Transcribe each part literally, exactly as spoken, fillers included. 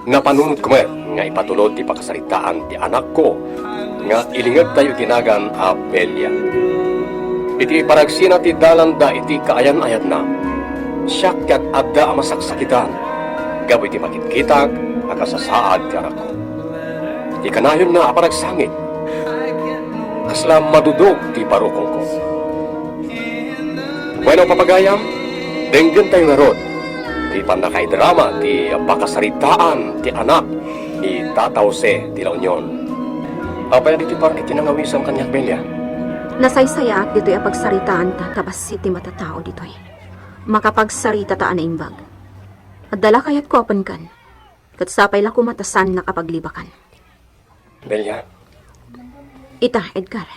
Napanunotko met nga ipatulod ti pakasaritaan ti anakko nga ilingedtayo iti nagan a Belia. Iti panagsina ti dalanda iti kaayan-ayatna, siak ti ad-adda a masaksakitan gapu iti makitkitak a kasasaad ti anakko. Iti kanayonna a panagsangit, kasla madudog ti barukongko. Bueno, papagayam, denggentayo ngarud ti pannakaidrama ti pakasaritaan ti anak ni Tata Jose de la Union. Apay a ditoy parang iti nangawisam kaniak, Belia? Nasaysayaat ditoy a pagsaritaanta ta bassit ti matatao ditoy. Makapagsarita ta a naimbag. Adda la kayatko a penkan, ket sapay la koma ta saannak a paglibakan. Belia? Ita, Edgar.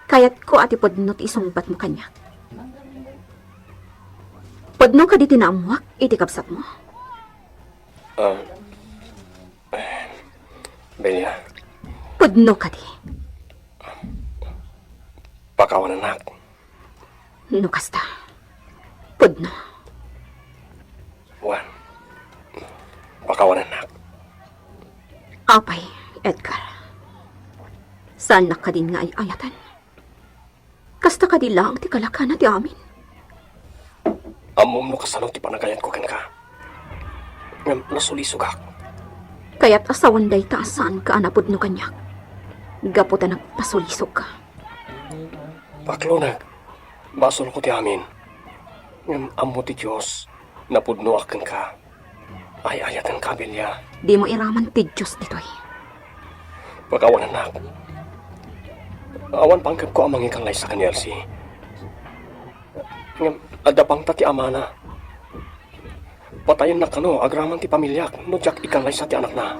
Kayatko a ti pudno ti isungbatmo kaniak. Pudno kadi ti naammoak iti kabsatmo? Ah, Belia. Pudno kadi? Pakawanennak. No kasta, pudno. Wen, pakawanennak. Apay, Edgar. Saannak kadin nga ay-ayaten? Kasta kadi laeng ti kalakana ti amin? Ammom no kasano ti panagayatko kenka. Ngem nasulisogak. Kayat a sawen dayta a saanka a napudno kaniak. Gapu ta nagpasulisogka. Paklonek, basolko ti amin. Ngem ammo ti Dios, napudnoak kenka. Ay-ayatenka, Belia. Dimo iraman ti Dios ditoy. Pakawanennak. Awan panggepko a mangikallaysa ken ni Elsie. Ngem adda pangta ti amana. Patayennak kano agraman ti pamiliak no diak ikallaysa ti anakna.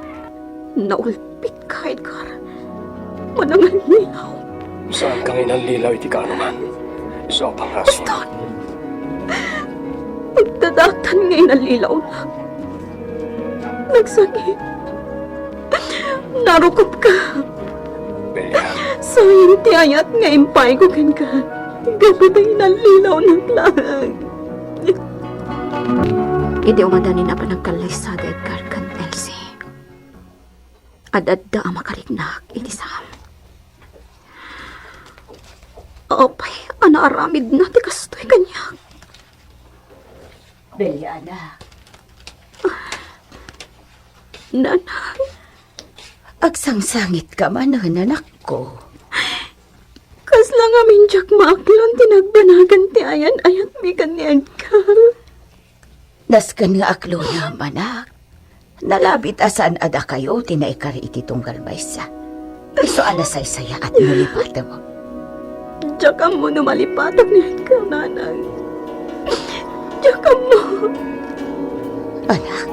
Naulpitka, Edgar. Manangallilaw. Saanka nga inallilaw iti kaanoman. Isu a pangngasim. Baston! Agdadatan nga inallilawnak. Nagsakit. Narukopka. Bea. Sayan ti ayat nga impayko kenka. Gapu ta inallilawnak laeng. Idi umadanin a panagkallaysada, Edgar, ken Elsie, ad-adda a makariknak iti saam. Apay a naaramidna ti kastoy kaniak? Beliana. Nanay. Agsangsangitka manen, anakko. Kasla ngamin diak maaklon ti nagbanagan ti ayan-ayatmi ken ni Edgar. Nasken nga aklonem, anak. Nalabit a saan a dakayo ti naikari iti tunggal maysa. Isu a nasaysayaat no lipatem. Diak ammo no malipatak ni Edgar, nanang. Diak ammo. Anak.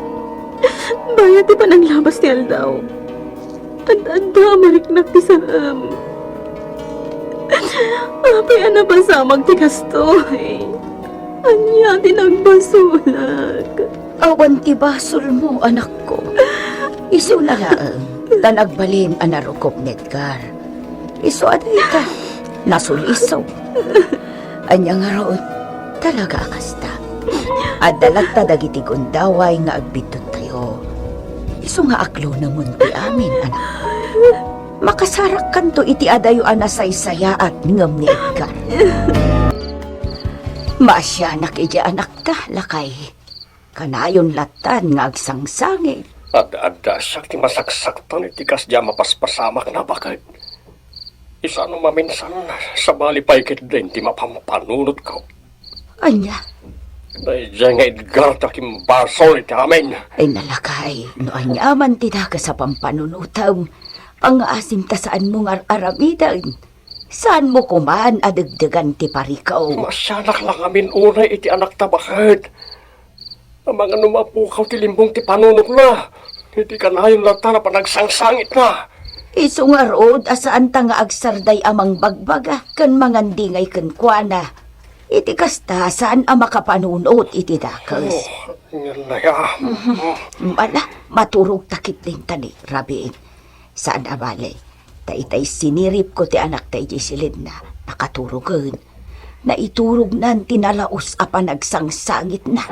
Bayat ti pananglabas ti aldaw. Ad-adda a mariknak ti saem. Apay a napasamak ti kastoy? Ania ti nagbasolak? Awan ti basolmo, anakko. Isuna laeng, ta nagbalin a narukop ni Edgar. Isu a dayta, nasulisog. Ania ngarud, talaga a kasta. Adda latta dagiti gundaway nga agbiddutayo. Isu nga aklonemon ti amin, anak. Makasarakkanto iti adayo a nasaysayaat ngem ni Edgar. Maasianak idiay anakta, lakay. Kanayon lattan nga agsangsangit. Ad-adda siak ti masaksaktan iti kasdiay a mapaspasamakna, baket. Isuna maminsan, sabali pay ketdin ti mapampanunotko. Ania? Daydiay nga Edgar ti akimbasol iti amin. Ay, nalakay, no aniaman ti dakes a pampanunotem, pangngaasim ta saanmo nga ar-aramiden. Saanmo koman a degdegan ti parikaw? Maasianak la ngamin unay iti anakta, baket. Amangan no mapukaw ti limbong ti panunotna. Iti kanayon latta a panagsangsangitna. Isu ngarud a saanta nga agsarday a mangbagbaga ken mangandingay kenkuana. Iti kasta, saan a makapanunot iti dakes. Oh, ngallaya. Mhm. Ala, maturogta ketdin ta ni Rabin. Saan a bale, ta itay siniripko ti anakta idiay silidna, nakaturogen. Naiturognan ti nalaus a panagsangsangitna.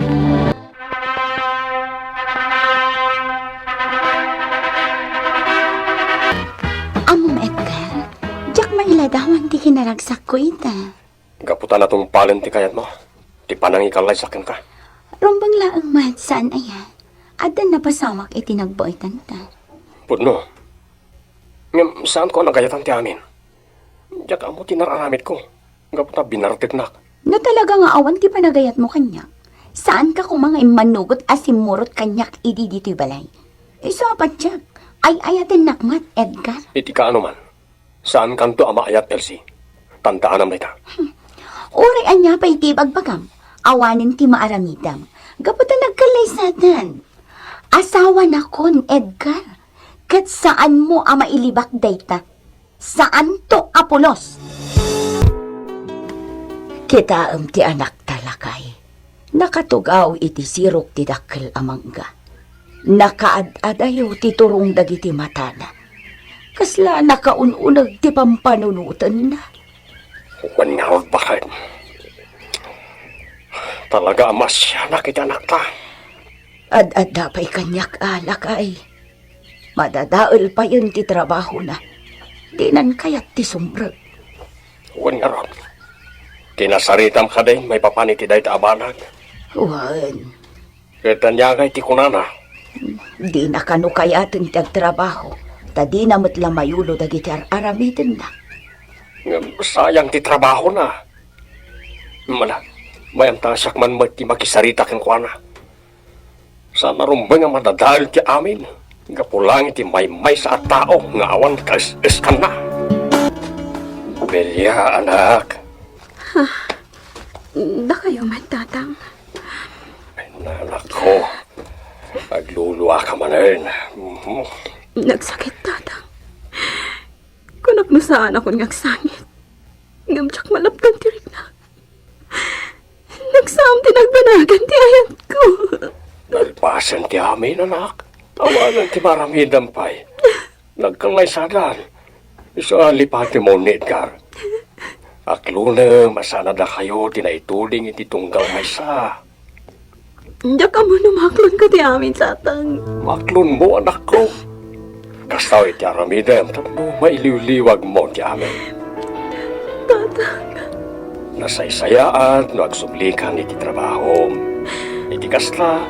Awan ti kinaragsakko ita. Gapu ta natungpalen ti kayatmo, ti panangikallaysa kenka. Rumbeng laeng met, saan aya? Adda napasamak iti nagbaetanta. Pudno. Ngem saanko a nagayatan ti amin. Diak ammo ti nar-aramidko. Gapu ta binarteknak. No talaga nga awan ti panagayatmo kaniak, saanka koma nga immanugot a simmurot kaniak idi ditoy balay. Isu a patiek, ay-ayatennak met, Edgar. Iti kaano man, saankanto a maayat, Elsie. Tandaanam dayta. Hmm. Uray ania pay ti ibagbagam, awanen ti maaramidam. Gapu ta nagkallaysatan. Asawanakon, Edgar. Ket saanmo a mailibak dayta. Saanto a pulos. Kitaem ti anakta, lakay. Nakatugaw iti sirok ti dakkel a mangga. Nakaad-adayo ti turong dagiti matana. Kasla nakaun-uneg ti pampanunotenna. Wen ngarud, baket. Talaga a masianak iti anakta. Ad-adda pay kaniak a, lakay. Madadael payen ti trabahona. Dinan kayat ti sumrek. Wen ngarud, kinasaritam kadi maipapan iti dayta a banag? Wen. Ket ania ngay ti kunana? Dina kano kayaten ti agtrabaho, ta dina met la mayulo dagiti ar-aramidenna. Ngem sayang ti trabahona. Mala, mayantasiak man met ti makisarita kenkuana. Saan a rumbeng a madadael ti amin. Gapu laeng iti maymaysa a tao nga awan kaes-eskanna. Belia, anak. Dakayo met, Tatang. Ay, anakko, agluluaka manen. Mhm. Nagsakit, Tatang. Kunak no saanakon nga agsangit. Ngem diak malapdan ti riknak. Nagsam ti nagbanagan ti ayatko. Nalpasen ti amin, anak. Awanen ti maaramidam pay. Nagkallaysadan. Isu a lipatemon ni Edgar. Aklonem a saan a dakayo ti naituding iti tunggal maysa. Diak ammo no maklonko ti amin, Tatang. Maklonmo, anakko. Kasta iti aramidem tapno mailiwliwagmo ti amin. Tatang. Nasaysayaat no agsublikan iti trabahom. Iti kasta,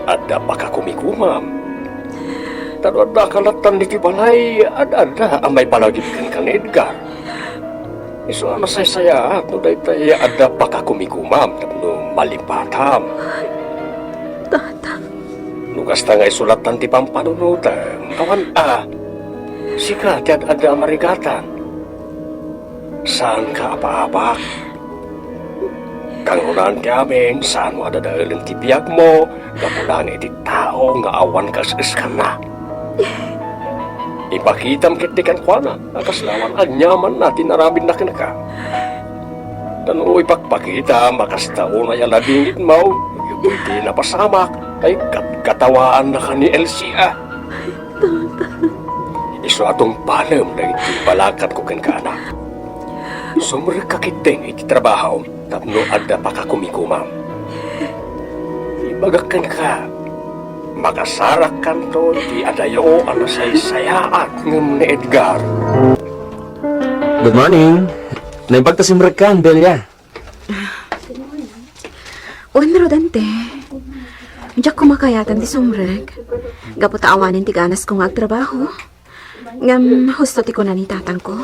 adda pakakumikomam. Ta no addaka lattan iti balay, ad-adda a maipalagip kenka ni Edgar. Isu a nasaysayaat no daytay adda pakakumikomam tapno malipatam. Tata. No kasta nga isu lattan ti pampanunotem, awan a. Sika ti ad-adda a marigatan. Saanka a paabak. Kangrunaan ti amin, saanmo a dadaelen ti biagmo, gapu laeng iti tao nga awan kaes-eskanna. Ipakitam ketdi kenkuana a kasla awan aniamanna ti inaramidna kenka. Ta no ipakpakitam a kasta unay a nadingitmo, iti napasamak, ay kat-, katawaannaka ni Elsie. Isu a tungpalem dagiti balakatko kenka, anak. Sumrekka ketdin iti trabahom tapno adda pakakumikomam. Ibagak kenka, makasarakkanto iti adayo a nasaysayaat ngem ni Edgar. Good morning. Naimbag ta simrekkan, Belia. Wen, Rodante. Diak koma kayaten ti sumrek. Gapu ta awanen ti ganasko nga agtrabaho. Ngem husto ti kuna ni tatangko.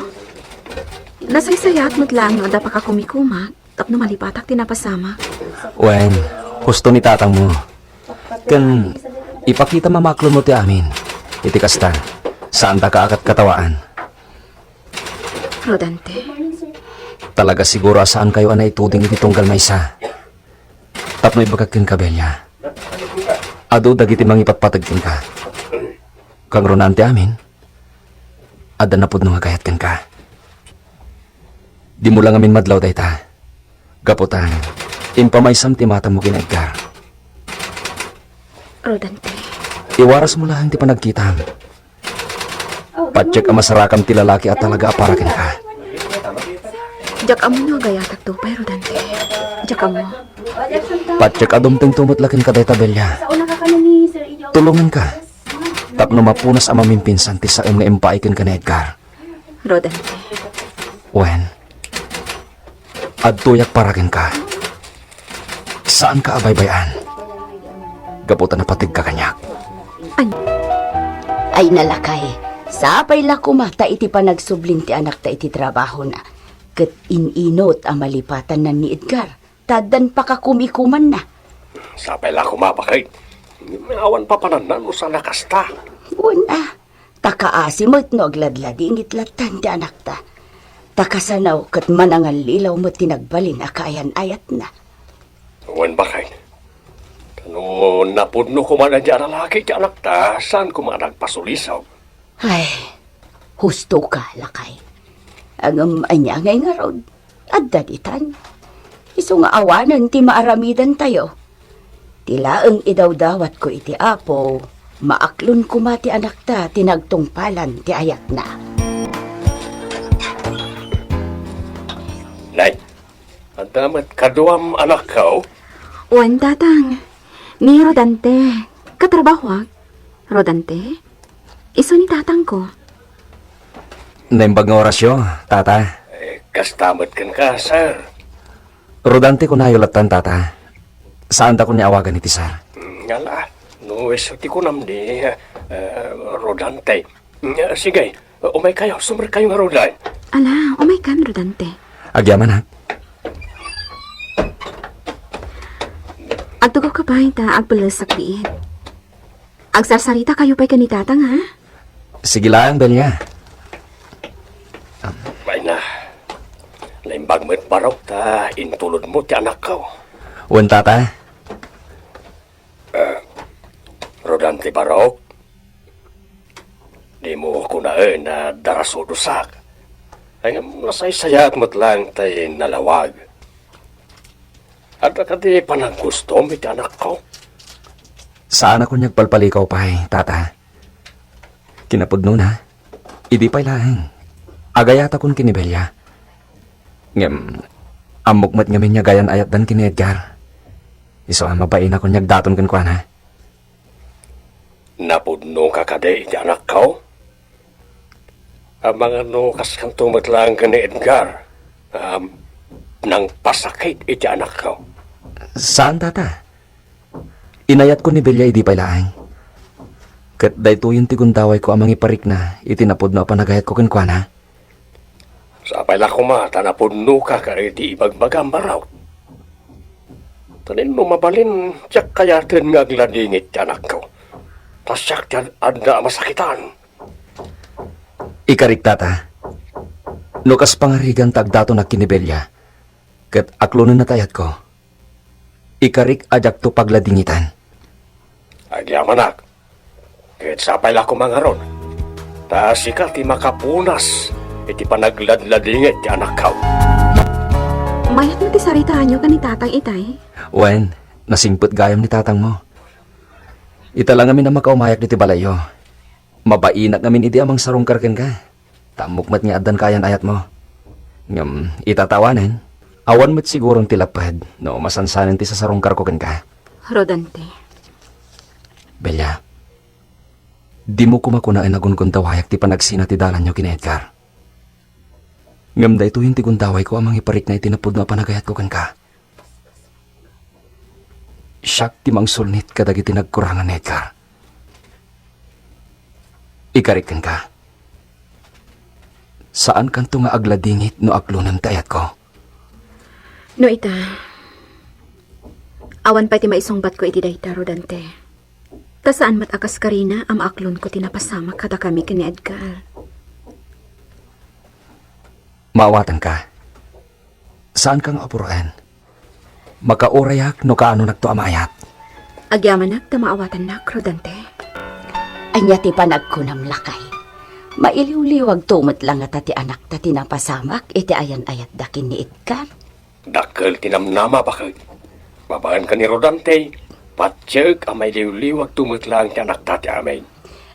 Nasaysayaat met laeng no adda pakakumikomak tapno malipatak ti napasamak. Wen, husto ni tatangmo. Ken ipakitam a maklonmo ti amin. Iti kasta, saandaka a katkatawaan. Rodante. Talaga siguro a saankayo a naituding iti tunggal maysa. Tapno ibagak kenka, Belia, adu dagiti mangipatpateg kenka. Kangrunaan ti amin, adda napudno nga gayat kenka. Dimo la ngamin madlaw dayta. Gapu ta impamaysam ti matamo ken Edgar. Rodante. Iwarasmo laeng ti panagkitam. Patiek a masarakam ti lalaki a talaga a para kenka. Diak ammo no agayatakto pay, Rodante. Diak ammo. Patiek a dumtengto met la kenka dayta, Belia. Tulongenka tapno mapunas a mamimpinsan ti saem nga impaay kenka ni Edgar. Rodante. Wen, adtoyak para kenka. Saanka a baybay-an. Gapu ta napategka kaniak. An- Ay, nalakay, sapay la koma ta iti panagsubling ti anakta iti trabahona, ket in-inut a malipatanna ni Edgar, ta addan pakakumikumanna. Sapay la koma, baket. Awan papananna no saan a kasta. Wen a, ta kaasi met no agladladingit lattan ti anakta. Ta kasano ket manangallilaw met ti nagbalin a kaayan-ayatna. Wen, baket. Ta no napudno koma daydiay a lalaki ti anakta, saan koma a nagpasulisog. Ay, husto ka, lakay. Ngem ania ngay ngarud? Adda ditan. Isu nga awanen ti maaramidantayo. Ti laeng idawdawatko iti Apo, maaklon koma ti anakta ti nagtungpalan ti ayatna. Nay, adda met kaduam anakko? Wen, Tatang. Ni Rodante. Katrabahoak. Rodante? Isu ni tatangko. Naimbag nga orasyo, Tata. Eh, kasta met kenka, sir. Rodante kunayo lattan, Tata. Saantakon nga awagan iti sir. Mm, ala, no isu ti kunam ni, eh, Rodante. Mm, sige, umaykayo, sumerkayo ngaruden. Ala, umaykan, Rodante. Agyamanak. Agtugawka pay ta agpellesak diit. Agsarsaritakayo pay ken ni Tatang, ha? Sige laeng, Belia. Ay na, naimbag met Barok ta intulodmo ti anakko. Wen, Tata. Eh, Rodante Barok, dimo kunaen a darasudosak. Ay, ngem nasaysayaat met laeng tay nalawag. Adda kadi panaggustom iti anakko? Saanakon nga agpalpalikaw pay, Tata. Kinapudnona, idi pay laeng, agayatakon ken ni Belia. Ngem, ammok met ngamin nga agayan-ayatdan ken ni Edgar. Isu a mabainakon nga agdaton kenkuana. Napudnoka kadi iti anakko? Amangan no kaskanto met laeng ken ni Edgar, a, nangpasakit iti anakko. Saan, Tata. Inayatko ni Belia idi pay laeng. Ket daytoyen ti gundawayko a mangiparikna iti napudno a panagayatko kenkuana. Sapay la koma ta napudnoka kadagiti ibagbagam, Barok. Ta no mabalin, diak kayaten nga agladingit ti anakko. Ta siak ti ad-, adda a masakitan. Ikarik, Tata. No kas pangarigan ta agdatonak ken ni Belia, ket aklonenna ti ayatko. Ikarik a diakto pagladingitan. Agyamanak, ket sapay la koma ngarud, ta sika ti makapunas iti panagladladingit ti anakko. Mayat met ti saritaanyo ken ni Tatang itay? Wen, nasingpet gayam ni tatangmo. Ita la ngamin a makaumayak ditoy balayyo. Mabainak ngamin idi a mangsarungkar kenka. Ta ammok met nga addan kaayan-ayatmo. Ngem ita ta awanen, awan met siguron ti lapped no masansanen ti sasarungkarko kenka. Rodante. Belia, dimo koma kunaen a gungundawayak ti panagsina ti dalanyo ken ni Edgar. Ngem daytoyen ti gundawayko a mangiparikna iti napudno a panagayatko kenka. Siak ti mangsulnit kadagiti nagkurangan ni Edgar. Ikarik kenka. Saankanto nga agladingit no aklonem ti ayatko. No ita, awan pay ti maisungbatko iti dayta, Rodante. Ta saan met a kas karina a maaklonko ti napasamak kadakami ken ni Edgar. Maawatanka. Saanka nga apuraen. Makaurayak no kaanonakto a maayat. Agyamanak ta maawatannak, Rodante. Ania ti panagkunam, lakay? Mailiwliwagto met la ngata ti anakta ti napasamak iti ayan-ayatda ken ni Edgar? Dakkel ti namnama, baket. Babaen ken ni Rodante, patiek a mailiwliwagto met laeng ti anakta ti amin.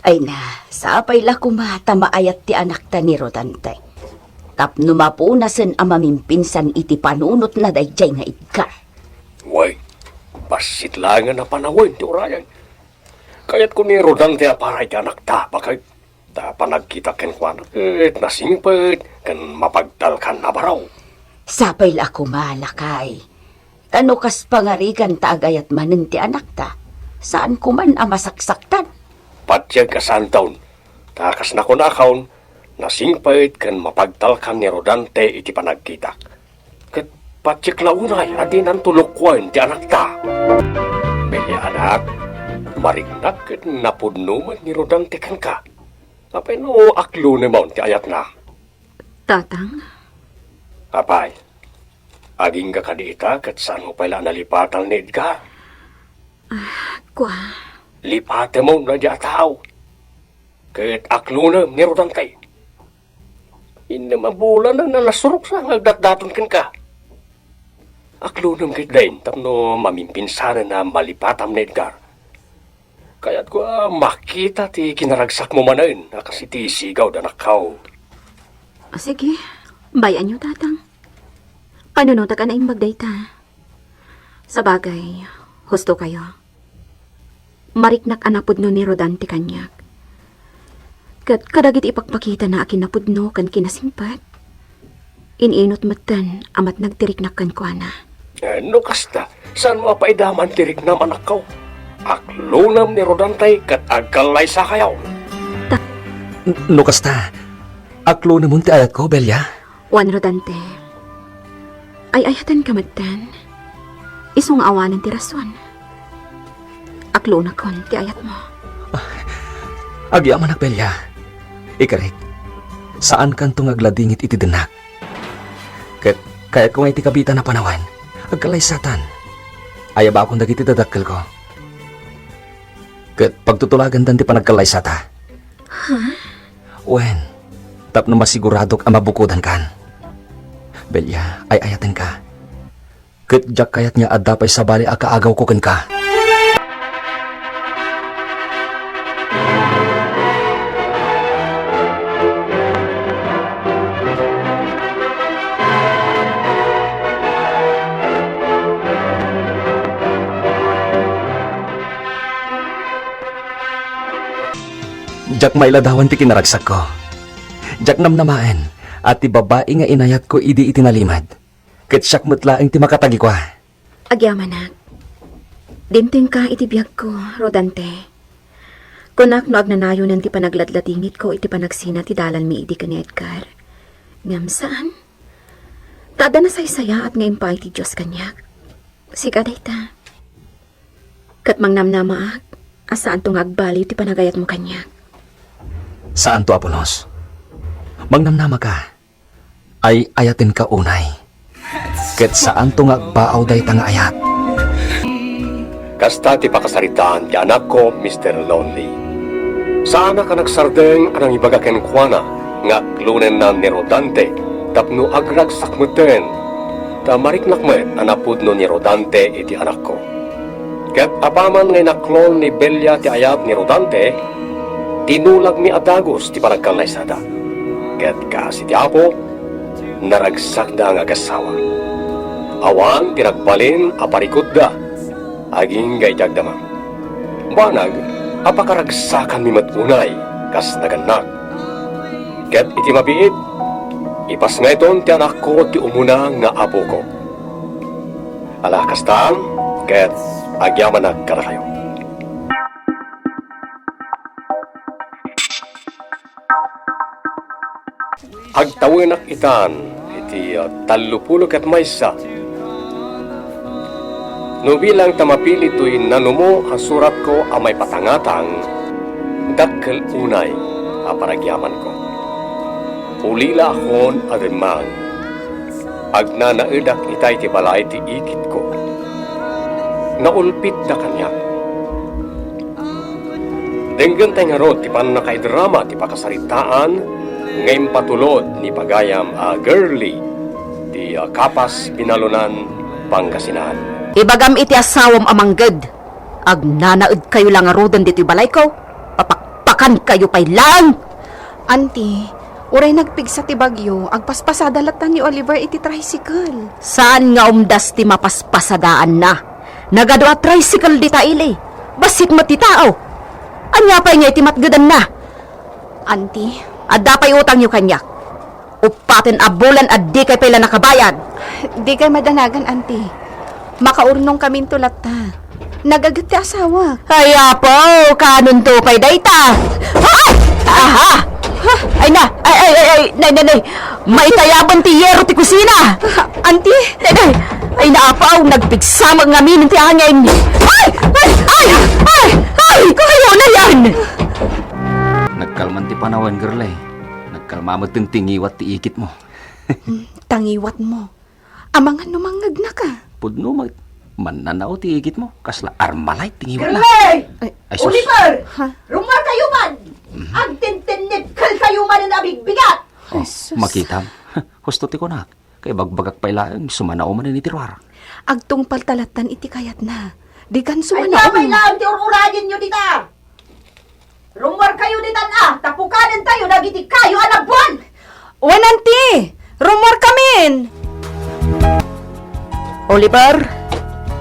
Ay na, sapay la koma ta maayat ti anakta ni Rodante. Tapno mapunasen a mamimpinsan iti panunotna daydiay nga Edgar. Wen, bassit laengen a panawen ti urayen. Kayatko ni Rodante a para iti anakta, baket. Ta panagkitak kenkuana ket nasingpet ken mapagtalkan a baro. Sapay la a kuma, lakay. Ta no kas pangarigan ta agayat manen ti anakta, saan koman a masaksaktan. Patiek a saantaon, ta kas nakunakon, nasingpet ken mapagtalkan ni Rodante iti panagkitak. Ket patiek la unay a dinanto lukoen ti anakta. Belia, anak, mariknak ket napudno met ni Rodante kenka. Apay no aklonemon ti ayatna? Tatang? Apay, agingga kadi ita ket saanmo pay la a nalipatan ni Edgar? Ah, kua. Lipatemon daydi a tao. Ket aklonem ni Rodante. Innem a bulan a nasuroksa nga agdatdaton kenka. Aklonem ketdin tapno mamimpinsanen a malipatam ni Edgar. Kayatko a makita ti kinaragsakmo manen a kas iti sigawda, anakko. Sige, bay-anyo, Tatang. Panunotek a naimbag dayta. Sabagay, husto kayo. Mariknak a napudno ni Rodan ti kaniak. Ket kadagiti ipakpakitana a kinapudno ken kinasingpet, in-inut metten a matnag ti riknak kenkuana. Eh, no kasta, saanmo a paidaman ti riknam, anakko? Aklonem ni Rodante ket agkallaysakayo. Ta- N-, no kasta, aklonemon ti ayatko, Belia? Wen, Rodante, ay-ayatenka metten. Isu nga awanen ti rason. Aklonakon ti ayatmo. Agyamanak, Belia. Ikarek, saankanto nga agladingit iti dennak. Ket kayatko nga iti kabiitan a panawen, agkallaysatan. Ayabakon dagiti dadakkelko. Ket pagtutulagandan ti panagkallaysata. Ha? Wen, tapno masiguradok a mabukodankan. Belia, ay-ayatenka. Ket diak kayat nga adda pay sabali a kaagawko kenka. Diak mailadawan ti kinaragsakko. Diak namnamaen a ti babai nga inayatko idi iti nalimed, ket siak met laeng ti makatagikua. Agyamanak, dimtengka iti biagko, Rodante. Kunak no agnanayonen ti panagladladingitko iti panagsina ti dalanmi idi ken ni Edgar. Ngem saan? Ta adda nasaysayaat nga impaay ti Dios kaniak. Sika dayta. Ket mangnamnamaak a saanto nga agbaliw ti panagayatmo kaniak. Saanto a pulos. Mangnamnamaka. Ay-ayatenka unay. Ket saanto nga agbaaw dayta nga ayat. Kasta ti pakasaritaan ti anakko, Mister Lonely. Saanak a nagsardeng a nangibaga kenkuana nga aklonenna ni Rodante tapno agragsak metten, ta mariknak met a napudno ni Rodante iti anakko. Ket apaman nga inaklon ni Belia ti ayat ni Rodante, tinulagmi a dagus ti panagkallaysada. Ket kaasi ti Apo, naragsakda nga agassawa. Awan ti nagbalin a parikutda agingga iti agdama. Banag a pakaragsakanmi met unay kas nagannak. Ket iti mabiit, ipasngayton ti anakko ti umuna nga apoko. Ala kasta, ket agyamanak kadakayo. Agtawenak itan iti, ah, tallopulo ket maysa. No bilang ta mapili toy nanumo a suratko a maipatangatang, dakkel unay a paragyamanko. Ulila akon a demmang. Agnanaedak ita iti balay ti ikitko. Naulpitda kaniak. Denggentay ngarud ti pannakaidrama ti pakasaritaan nga impatulod ni pagayam a Girlie ti, ah, Kapas, Binalonan, Pangasinan. Ibagam iti asawam a mangged, agnanaedkayo la ngaruden ditoy balayko, papakpakankayo pay laeng! Auntie, uray nagpigsa ti bagyo, agpaspasada latta ni Oliver iti tricycle. Saan nga umdas ti mapaspasadaanna? Nagadu a tricycle dita ili. Bassit met ti tao. Ania pay nga iti matgedanna? Auntie, adda pay utangyo kaniak. Uppaten a bulan a dikay pay la nakabayad. Dikay madanagan, Auntie. Makaurnongkaminto latta. Nagaget ti asawak. Ay, apo, kanonto pay dayta? Ay! Aha! Ay na! Ay, ay, ay, ay! Nay, nay, nay! Maitayaban ti yero ti kusina! Auntie! Nay, nay! Ay, naapaw! Nagpigsa met ngamin ti angin! Ay! Ay! Ay! Ay! Ay! Kayo na yan! Nagkalman ti panawen, girl, eh. Nagkalma met ti ngiwat ti ikitmo. Hmm, ta ngiwatmo. Amangan no mangngegnaka. Pudno met. Mannanao ti ikitmo. Kasla Armalite ti ngiwatna. Girl, eh! Ay, ay, sus. Oliver! Ha? Rummuarkayo man! Mhm. Agtintindedkayo manen a bigbigat! Oh, Jesus. Makitam. Husto ti kunak. Kay bagbagak pay laeng, sumanao manen iti ruar. Agtungpalta lattan iti kayatna. Dikan sumanao. Ania pay laeng ti ur-urayenyo dita? Rummuarkayo ditan a, ta pukanentayo dagiti kayo a nabbuan! Wen, Auntie! Rummuarkamin! Oliver,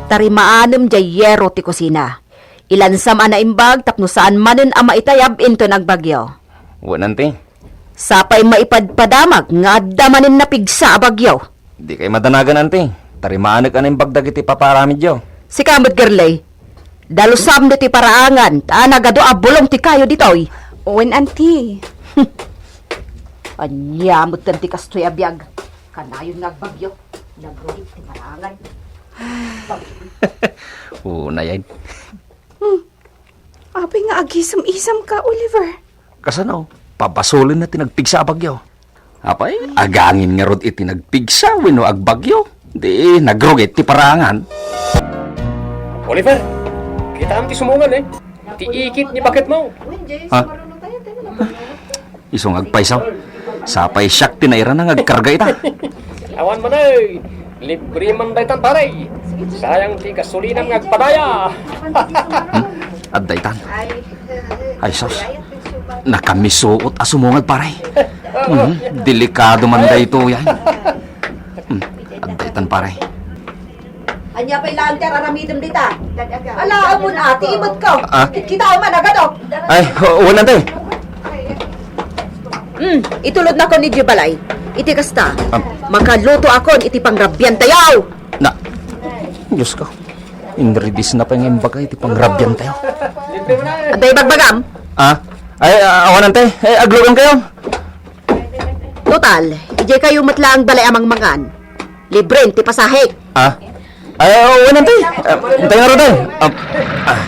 tarimaanem diay yero ti kusina. Ilansam a naimbag tapno saan manen a maitayab inton agbagyo. Wen, Auntie. Sapay maipadpadamag nga adda manen napigsa a bagyo. Dikay madanagan, Auntie. Tarimaanek a naimbag dagiti paparamidyo. Sika met, Girlie. Dalusam ditoy paraangan, ta nagadu a bulong ti kayo ditoy. Wen, Auntie. Ania met ti kastoy a biag? Kanayon nga agbagyo. Nagrugit ti paraangan. Unayen. Hmm. Apay nga agisem-isemka, Oliver? Kasano? Pabasolenna ti nagpigsa a bagyo. Apay, agangin ngarud iti nagpigsa wenno agbagyo. Di nagrugit ti paraangan. Oliver, kitaem ti sumongan, eh. Ti ikit ni baketmo. Ha? Isu nga agpayso. Sapay siak ti nairana nga agkarga ita. Awan man, eh. Libre man daytan, pare. Sayang ti gasolina nga agpadaya. Hmm? Adda itan. Ay, sus. Nakamisuot a sumungad, pare. Mhm. Delikado man daytoy, ay. Hmm. Adda itan, pare. Ania pay laeng ti ar-aramidem dita? Ala, amun ati, ibet ko. Ah? Kita man, agado. Ay, o-, wen, Auntie. Hmm, itulodnakon idiay balay. Iti kasta, ah, makalutoakon iti pangrabiantayo. Na, Diyos ko. Inridisna pay nga imbaga iti pangrabiantayo. Adda ibagbagam? Ah? Ay, ah, awan, Auntie. Ay, aglugankayo. Total, idiay kayo met laeng balay a mangmangan. Libren ti pasahe. Ah? Ay, wen, Auntie. Ah, Auntie, ngarud, eh. Ah, ah.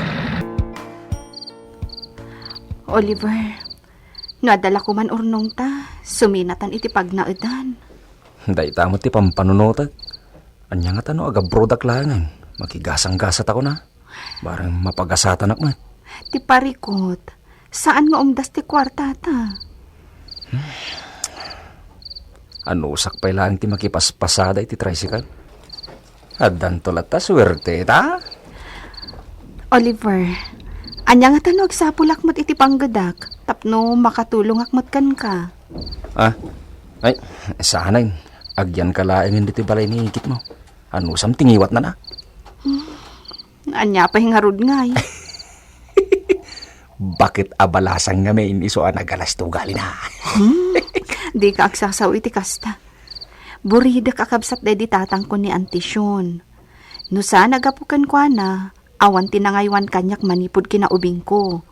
Oliver, no adda la koman urnongta, suminatan iti pagnaedan. Dayta met ti pampanunotek. Ania ngata no agabrodak laengen? Makigasanggasatako na. Bareng mapagasatanak met. Ti parikut, saan nga umdas ti kuartata. Anusak pay laeng ti makipaspasada iti tricycle. Addanto latta suerte ta? Oliver, ania ngata no agsapulak met iti panggedak tapno makatulongak met kenka? Ah? Ay, saanen. Agyanka laengen ditoy balay ni ikitmo. Anusam ti ngiwatna na? Hmm. Ania pay ngarud ngay? Baket a balasang ngamin isu a nagalas ti ugalina. Hmm, dika agsasao iti kasta. Buridek a kabsat daydi tatangko ni Auntie Shon. No saan a gapu kenkuana, awan ti nangaywan kaniak manipud kinaubingko.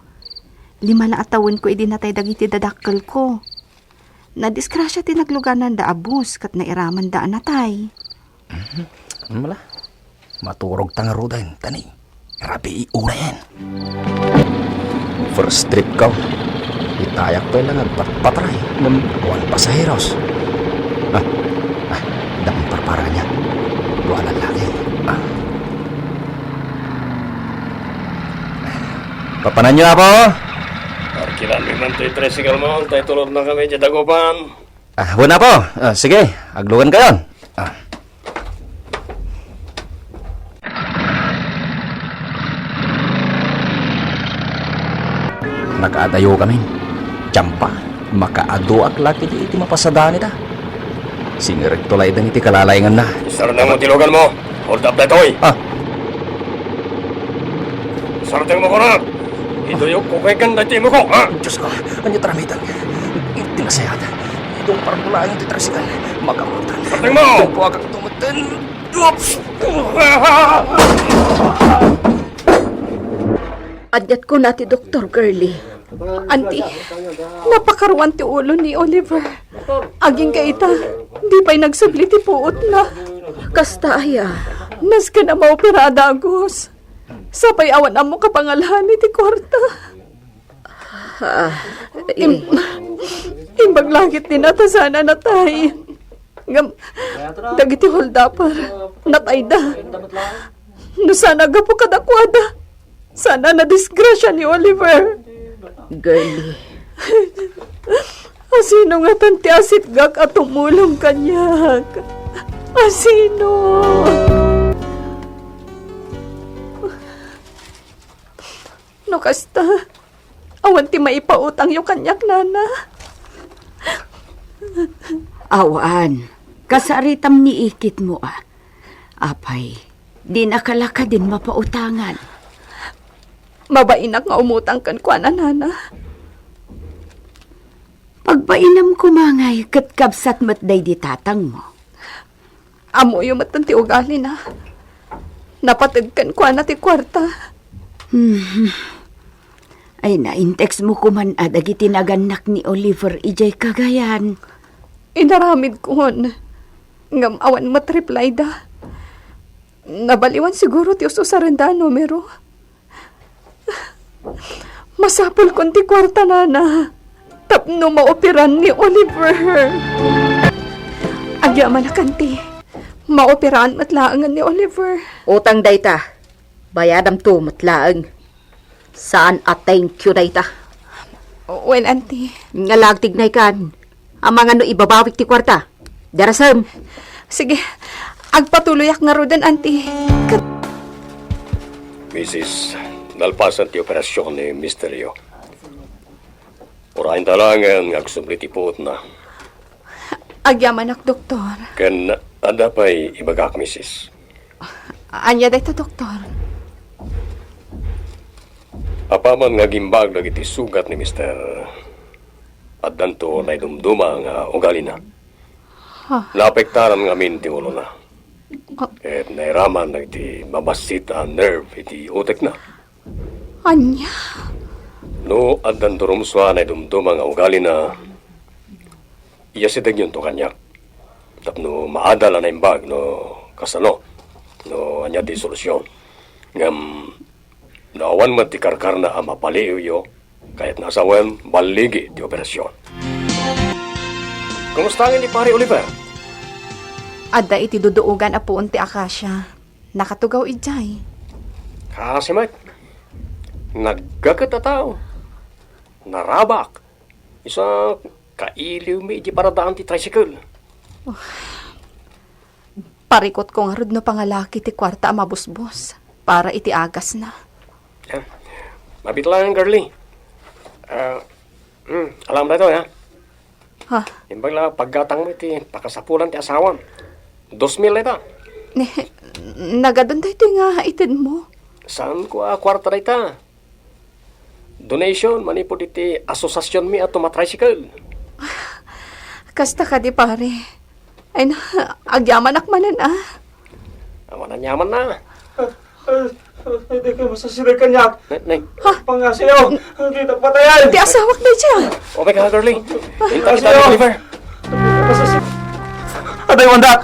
Lima la a tawenko idi natay dagiti dadakkelko. Nadisgrasia ti naglugananda a bus ket nairamanda a natay. Mhm. Ano la? Maturog ta ngaruden, tani. Rabii unayen. First trip ko. Itayak pay la nga agpatpatray ngem awan pasaheros. Ah, ah, damang parpara niya. Dua lalaki. Ah. Papananyo, Apo? Parkilanmi man toy tricycle mo, tay tulod na kami diay dagupan. Ah, wen, Apo. Ah, sige, aglugan kayon. Ah. Nakaadayo kami. Tiampa, makaaduak la ket iti mapasadanita. Singerekto la iden iti kalalainganna. Isardeng mo ti lugan mo. Hold up daytoy. Ah. Isardeng mo kunak. Iduyog ko kay ganda ti imo ko, ha? Diyos ko, ania ti aramiden? Ti nasayaat. Idong parang mulayan ti tricycle. Magamutan. Patay mo! Idong ko agak tumutin. Oops! Aniat kuna ti doktor, Girlie? Auntie, napakaruan ti ulo ni Oliver. Agingga ita, di pay nagsubli ti puotna. Kasta aya? Nasken a maopera a dagus. Sapay awan ammo kapangalhan iti kuarta. Ah, Im-, eh. Imbag langit ni Nata sana natay. Ngem, dagiti holdapper, natayda. No sana gapu kadakuada, sana nadisgrasia ni Oliver. Girlie. Asino ngatan ti asitgak a tumulong kaniak? Asino? No kasta, awan ti maipautangyo kaniak, Nana? Awan. Kasaritam ni ikitmo, a. Apay, dinaka la kadin mapautangan. Mabainak nga umutang kenkuana, Nana. Pagbainam koma ngay ket kabsat met daydi tatangmo. Ammoyo metten ti ugalina. Napateg kenkuana ti kuarta. Hmm. Ay, na-text mo koman a dagiti nagannak ni Oliver idiay Cagayan. Inaramidkon. Ngem awan met reply da. Nabaliwan siguro ti us-usarenda a numero. Masapulkon ti kuarta, Nana, tapno maoperan ni Oliver. Agyamanak, Auntie. Maoperaan met laengen ni Oliver. Utang dayta. Bayadamto met laeng. Saan a thank you dayta. Wen, Auntie. Nga lagtignaykan. Amangan no ibabawik ti kuarta. Darasem. Sige. Agpatuloyak ngaruden, Auntie. Kat- Misis, nalpasen ti operasyon ni Mister Yu. Urayenta laengen nga agsubli ti puotna. Agyamanak, Doktor. Ken adda pay ibagak, Misis. Ania dayta, Doktor? Apaman nga agimbag dagiti sugat ni Mister, addanto naidumduma nga ugalina. Ha? Naapektaran ngamin ti ulona. Ah. Ket nairaman dagiti mabassit a nerve iti utekna. Ania? No addan durumsua naidumduma nga ugalina, iyasitedyonto kaniak. Tapno maadal a naimbag no kasano, no ania ti solusyon. Ngem no awan met ti karkarna a mapaliiwyo, kayatna a sawen, balligi ti operasyon. Kumusta ngamin ni Pare Oliver? Adda iti duduogan a puon ti akasia. Nakatugaw idiay. Kasi met, naggaket a tao. Narabak. Isu a kailiwmi idiay paradaan ti tricycle. Parikutko ngarud no pangalaki ti kuarta a mabusbos para iti agasna. Eh, mabiit laeng, Girlie. Ah, hmm, alam na ito, ha? Ha? Imbag la paggatangmo iti pakasapulan ti asawam. Dos mil ita. Ne, nagadun daytoy nga itedmo? Saanko a kuarta dayta? Donation manipud iti asosasionmi a tumatricycle. Kasta kadi, pare. Ay na, agyamanak manen, ah. Awan aniamanna. Ay, ay, ay, di kayo masasidag kaniak. Nay, nay. Ha? Pangasiyo, di ta patayan. Ti asawak dayta. Okay ka, Girlie. Inta kita ni Oliver. Aday, wanda!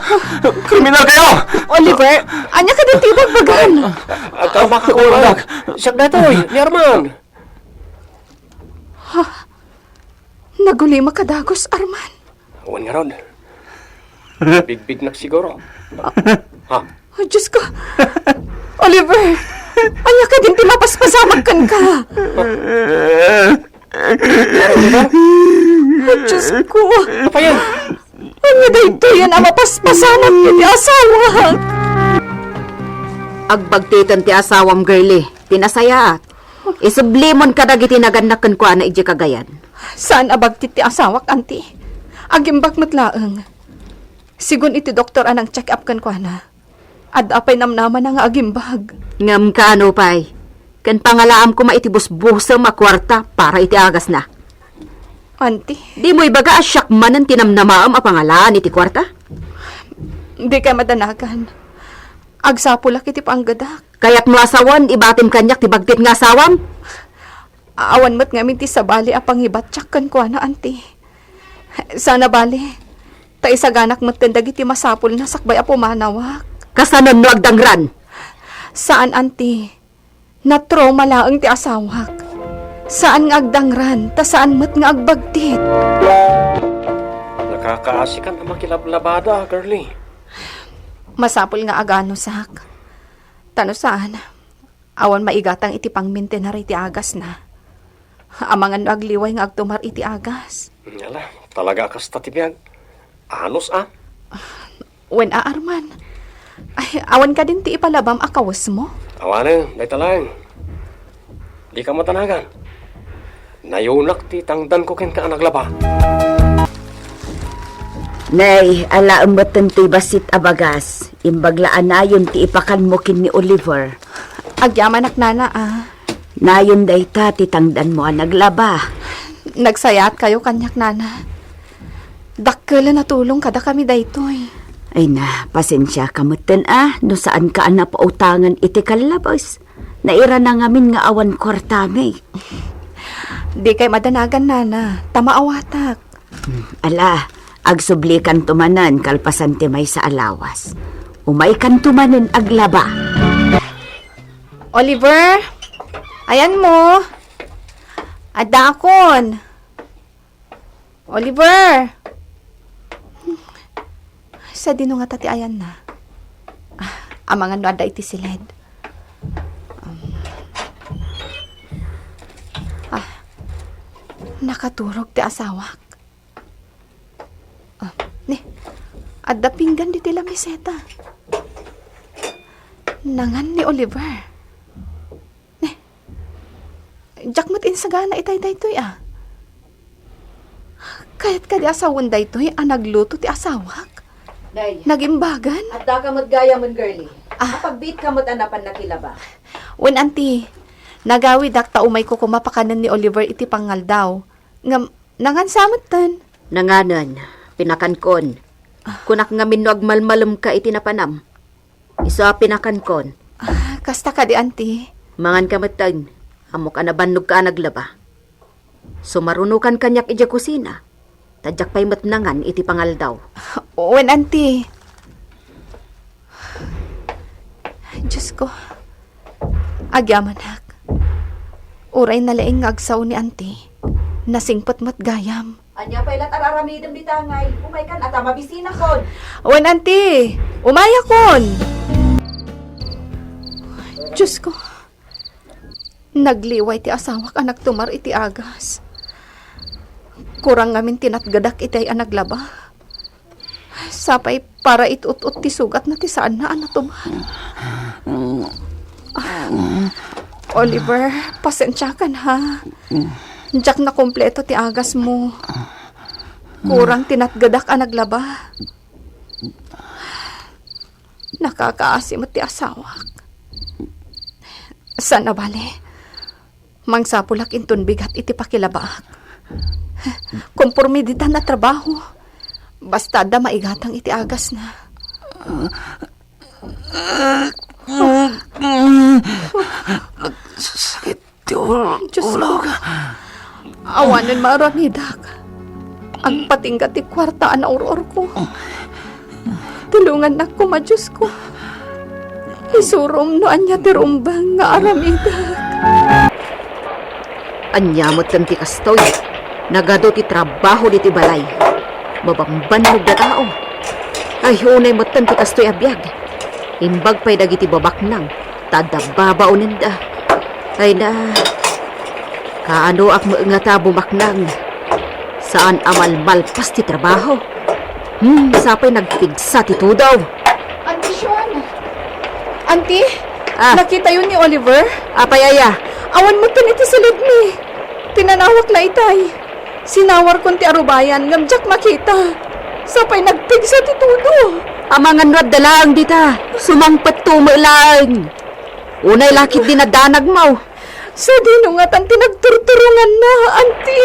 Kriminal kayo! Oliver, ania ka ditoy bagbagan? Agkabaka ko, wanda. Siak daytoy, ni Arman. Ha? Nagulima ka dagus, Arman? Awan ngarud. Bigbignak siguro. Ha? Oh, Diyos ko. Oliver, ania kadin ti mapaspasamak kenka? Oh, Diyos ko. Apayen? Ania daytoyen a mapaspasamak iti asawak? Agbagtiten ti asawam, Girlie. Ti nasayaat. Isublimon kadagiti nagannak kenkuana idiay Cagayan. Saan a bagtit ti asawak, Auntie? Agimbag met laeng. Sigun iti doktor a nang-check up kenkuana, adda pay namnamana nga agimbag. Ngem kaano pay? ken pangalaam koma iti busbusem a kuarta para iti agasna. Auntie. Dimo ibaga a siak manen ti namnamaem a pangalaan iti kuarta? Dikay madanagan. Agsapulak iti panggedak. Kayatmo a sawen, ibatim kaniak ti bagtit nga asawam? Awan met ngamin ti sabali a pangibatiak kenkuana, Auntie. Sana bale, ta isaganak metten dagiti masapulna sakbay a pumanawak. Kasano no agdangran? Saan, Auntie. Natrauma laeng ti asawak. Saan nga agdangran, ta saan met nga agbagtit. Nakakaasikan a makilablabada, girlie. Masapul nga aganusak. Ta no saan, awan maigatang iti pangmintenar iti agasna. Amangan no agliway nga agtumar iti agas. Ala, talaga a kasta ti biag. Anus a? Wen a, Arman. Ay, awan kadin ti ipalabam a kawesmo? Awanen, dayta laeng. Dika madanagan. Nayunak ti tangdanko kenka a naglaba. Nay, alaem metten ti bassit a bagas. Imbag la a nayon ti ipakanmo ken ni Oliver. Agyamanak, nana, a. Nayon dayta ti tangdanmo a naglaba. Nagsayaatkayo kaniak, nana. Dakkelen a tulong kadakami daytoy. Ay na, pasensiaka metten a, no saanka a napautangan iti kallabes. Nairana ngamin nga awan kuartami. Dikay madanagan, nana, ta maawatak. Hmm, ala, agsublikanto manen kalpasan ti maysa a lawas. Umaykanto manen aglaba. Oliver, ayanmo. Addaakon. Oliver! Sadino ngata ti ayanna? Ah, amangan no adda iti siled. Um. Ah, nakaturog ti asawak. Ah, ni, adda pinggan ditoy lameseta. Nangan ni Oliver. Ni, diak met insagana itay daytoy, a. Kayat kadi a sawen daytoy a nagluto ti asawak? Nay. Nagimbagan? Addaka met gayamen, girlie. Ah. Apagbiitka met a napan nakilaba. Wen, auntie, nagawidak ta umayko koma pakanen ni Oliver iti pangaldaw. Ngem, nangan sa metten? Nanganen, pinakankon. Ah. Kunak ngamin no agmalmalemka iti napanam. Isu a pinakankon. Ah, kasta kadi, auntie? Manganka metten. Ammok a nabannogka a naglaba. Sumarunokan kaniak idiay kusina. Ta diak pay met nangan iti pangaldaw. Wen, auntie. Diosko, agyamanak. Uray nalaing nga agsao ni auntie, nasingpet met gayam. Ania pay la ti ar-aramidem dita ngay? Umaykan a ta mabisinakon. Wen, auntie, umayakon. Diosko, nagliway ti asawak a nagtumar iti agas. Kurang ngamin ti natgedak itay a naglaba. Sapay para it-ut-ut ti sugatna ti saanna a natumar. Ah, Oliver, pasensiakan, ha. Diak nakompleto ti agasmo. Kurang ti natgedak a naglaba. Nakakaasi met ti asawak. Sana bale, mangsapulak inton bigat iti pakilabaak. Komporme ditan a trabaho. Basta adda maigatang iti agasna. Sakit ti ul-, Diyos ko. Ulog. Awanen maaramidak. Agpatingga ti kuarta a naur-urko. Tulongannak koma, Diyos ko. Isurom no ania ti rumbeng nga aramidak. Ania metten ti kastoy? Nagadu ti trabaho ditoy balay. Mabambannog a tao. Ay, unay metten ti kastoy a biag. Imbag pay dagiti babaknang, ta adda babaonenda. Ay na, kaanoak met ngata bumaknang. Saan a malmalpas ti trabaho. Hmm, sapay nagpigsa ti tudo. Auntie Sean! Auntie, Ah. Nakitayo ni Oliver? Apay aya? Awan metten iti siledmi. Tinanawak la itay. Sinawarkon ti arubayan ngem diak makita. Sapay nagpigsa ti tudo. Amangan no adda laeng dita. Sumangpet tumo laeng. Unay lakit din a danagmo. Sadino ngatan ti nagturturonganna, anti?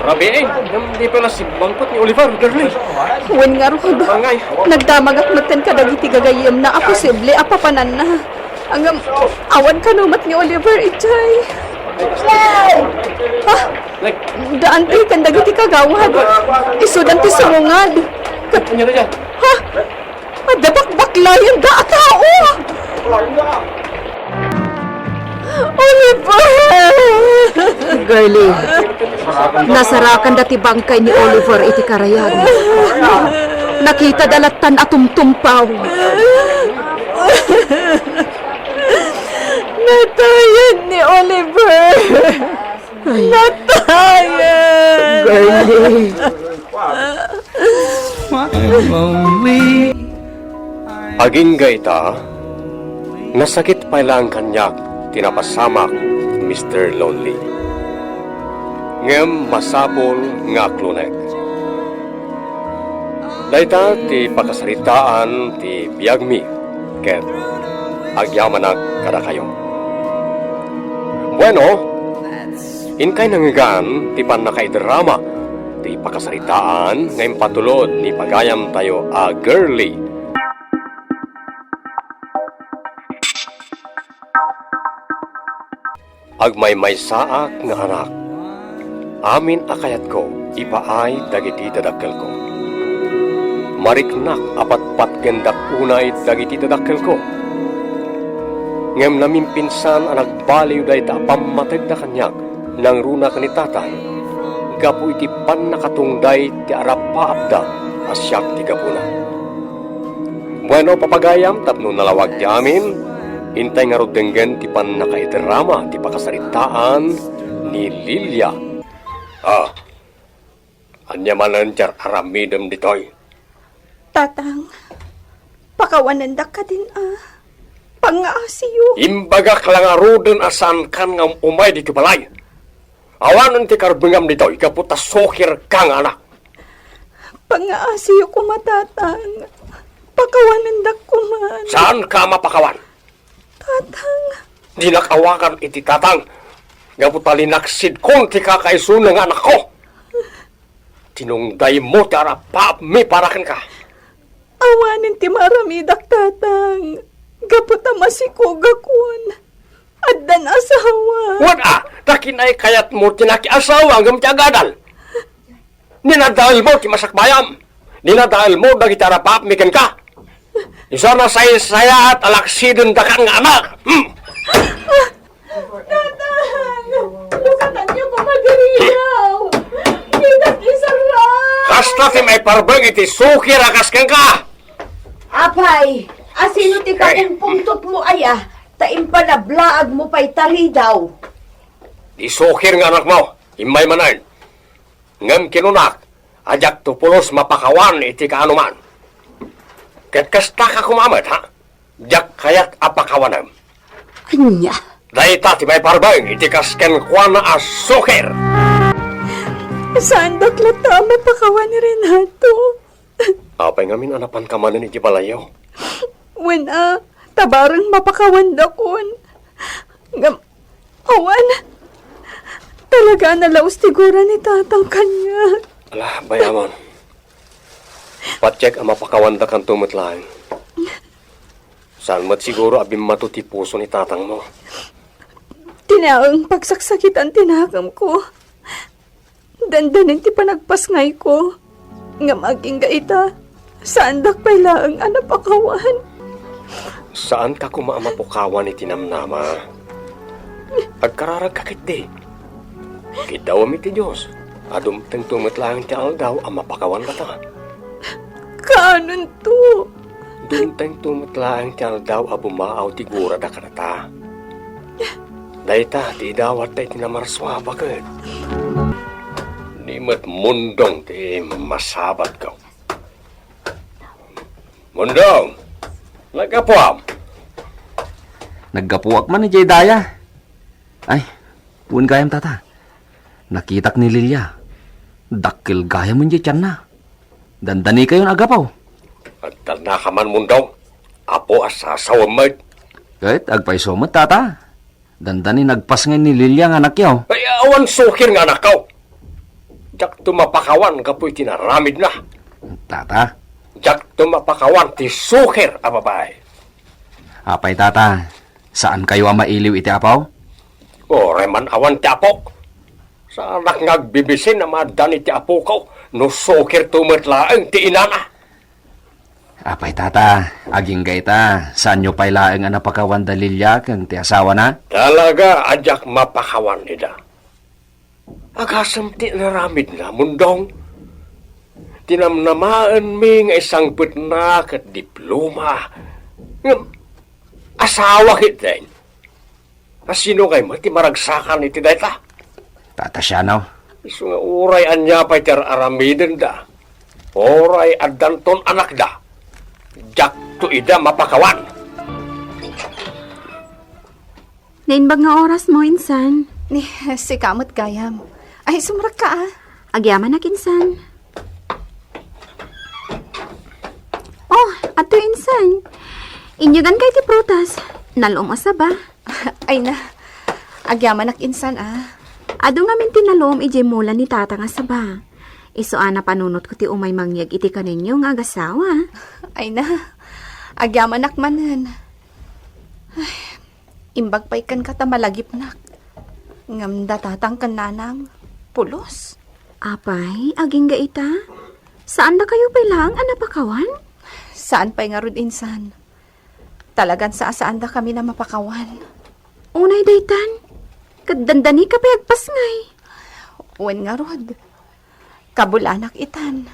Rabii, ngem di pay la simmangpet ni Oliver, girlie. Wen ngarud, nagdamagak metten kadagiti gagayyemna a posible a papananna. Ngem, awan kano met ni Oliver idiay. Ha? Daan ti ken dagiti kagawad. Isudan ti sumungad. Ket, ha? Adda bakbaklayen da a tao! Oliver! Girlie, nasarakanda ti bangkay ni Oliver iti karayag. Nakitada lattan a tumtumpaw. Natayen ni Oliver! Natayen! Girlie! Agingga ita, nasakit pay laeng kaniak ti napasamak, Mister Lonely. Ngem masapul nga aklonek. Dayta ti pakasaritaan ti biagmi ket agyamanak kadakayo. Bueno, inkay nangngegan ti pannakaidrama ti pakasaritaan nga impatulod ni pagayamtayo a Girlie. Agmaymaysaak nga anak, amin a kayatko, ipaay dagiti dadakkelko. Mariknak a patpatgendak unay dagiti dadakkelko. Ngem namimpinsan a nagbaliw dayta a pammategda kaniak, nangruna ken ni Tatang, gapu iti pannakatungday ti arapaapda a siak ti gapuna. Bueno, papagayam, tapno nalawag ti amin, intay ngarud denggen ti pannakaidrama ti pakasaritaan ni Lilia. Ah, ania manen ti ar-aramidem ditoy? Tatang, pakawanendak kadin a pangngaasiyo. Imbagak la ngaruden a saankan nga um-umay ditoy balay. Awanen ti karbengam ditoy gapu ta sukirka nga anak. Pangngaasiyo koma, Tatang. Pakawanendak koman. Saanka a mapakawan? Tatang. Dinak awagan iti tatang gapu ta linaksidkon ti kakaisuna nga anakko. Tinungdaymo ti arapaapmi para kenka. Awanen ti maaramidak, Tatang, gapu ta masikogakon. Addan asawa. Wen a, ta kinaykayatmo ti nakiasawa ngem ti agadal. Dinadaelmo ti masakbayam. Dinadaelmo dagiti arapaapmi kenka. Isu a nasaysayaat a laksidendaka nga anak. Hmm. Tatang! Lukatanyo koma dirigaw! Didak isarra! Kasta ti maiparbeng iti sukir a kas kenka! Apay, asino ti kapungpungtotmo aya, ta impanablaagmo pay taridaw? Ti sukir nga anakmo, immay manen. Ngem kinunak a diakto pulos mapakawan iti kaanoman. Ket kastaka koma met, ha? Diak kayat a pakawanem. Ania? Dayta ti maiparbeng iti kas kenkuana a sukir. Saandak latta a mapakawan ni Renato. Apay ngamin a napanka manen iti balayyo? Wen a, ta bareng mapakawandakon. Ngem, awan. Talaga a nalaus ti gura ni Tatang kaniak. Ala, bay-amon. Patiek a mapakawandakanto met laeng. Saan met siguro a bimmato ti puso ni tatangmo. Ti naeng pagsaksakitan ti nakemko. Dandanin ti panagpasngayko. Ngem agingga ita, saandak pay laeng a napakawan. Saanka koma a mapukawan iti namnama. Agkararagka ketdi. Kiddawem iti Dios a dumtengto met laeng ti aldaw a mapakawan data. Kaanonto? Dumtengto met laeng ti aldaw a bumaaw ti gurada kadata. Dayta ti idawat ta iti namarsua a baket. Ni met Mundong ti masabatko. Mundong! Naggapuam? Naggapuak man idiay daya. Ay, wen gayam, tata. Nakitak ni Lilia. Dakkel gayam idiay tianna. Dandanikayon a gapu. Agtalnaka man, Mundong. Apo a sasawem met. Ket agpayso met, Tata. Dandani nagpasngay ni Lilia nga anakyo. Ay, awan sukir nga anakko. Diakto mapakawan gapu iti naramidna. Tata? Diakto mapakawan ti sukir a babai. Apay, Tata? Saankayo a mailiw iti apo? Uray man awan ti apok. Saanak nga agbibisin a maaddaan iti apoko no sukirto met laeng ti inana. Apay, Tata, agingga ita, saanyo pay laeng a napakawan da Lilia ken ti asawana? Talaga a diak mapakawan ida. Agasem ti inaramidna, Mundong. Tinamnamaenmi nga isangpetna ket diploma. Ngem, asawa ketdin. A sino ngay met ti maragsakan iti dayta? Tata Siano. Isu nga uray ania pay ti ar-aramidenda, uray addanton anakda, diakto ida mapakawan. Naimbag nga oras mo, insan. Ni, sika met gayam. Ay, sumrekka, a. Agyamanak, insan. Oh, adtoy, insan. Inyagan kay ti prutas. Nalom a saba. Ay na, agyamanak, insan, a. Adu ngamin ti nalom idiay mula ni Tata nga saba. Isu a napanunotko ti umay mangyeg iti kanenyo nga agasawa. Ay na, agyamanak manen. Ay, imbag pay kenka ta malagipnak. Ngem da Tatang ken Nanang, pulos. Apay, agingga ita? Saandakayo pay laeng a napakawan? Saan pay ngarud, insan. Talagan saasaandakami a mapakawan. Unay daytan, ket dandanika pay agpasngay. Wen ngarud, kabulanak itan.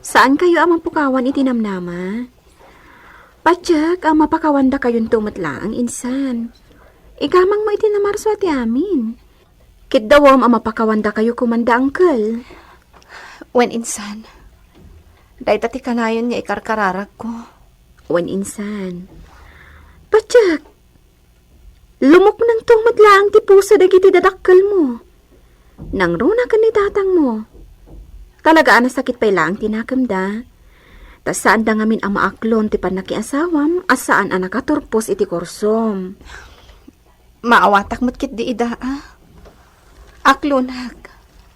Saankayo a mapukawan iti namnama. Patiek a mapakawandakayonto met laeng, insan. Ikamangmo iti namarso a ti amin. Ket dawam a mapakawandakayo koma da, angkel. Wen, insan. Dayta ti kanayon nga ikarkararagko. Wen, insan. Patiek, lumuknangto met laeng ti puso dagiti dadakkelmo. Nangruna ken ni tatangmo. Talaga a nasakit pay laeng ti nakemda. Ta saanda ngamin a maaklon ti pannakiasawam a saan a nakaturpos iti kursom. Maawatak met ketdi ida, a. Aklonak,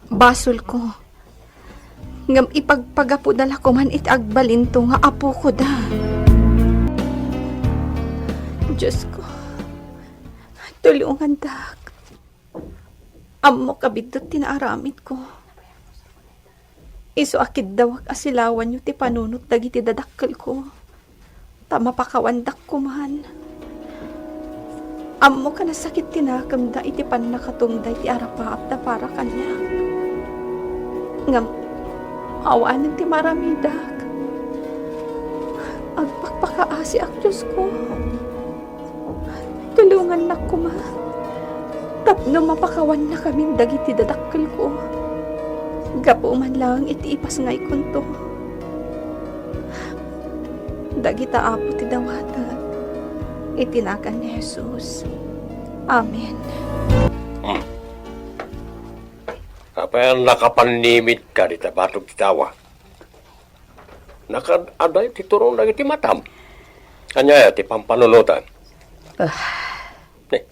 basolko. Ngem ipagpagapoda la koman iti agbalinto nga apokoda. Diosko, tulongandak. Ammok a biddut ti naaramidko. Isu a kiddawak a silawanyo ti panunot dagiti dadakkelko, ta mapakawandak koman. Ammok a nasakit ti nakemda iti pannakatungda iti arapaapda para kaniak. Ngem awanen ti maramidak. Agpakpakaasiak, Diosko. Tulongannak koma tapno mapakawannakamin dagiti dadakkelko. Gapu man laeng iti ipasngaykonto. Dagita, Apo, ti dawatek iti nagan ni Jesus. Amen. Hmm. Apay a nakapannimidka dita batok ti tawa? Nakaad-adayo ti turong dagiti matam. Ania ti pampanunotan? Ah. Eh.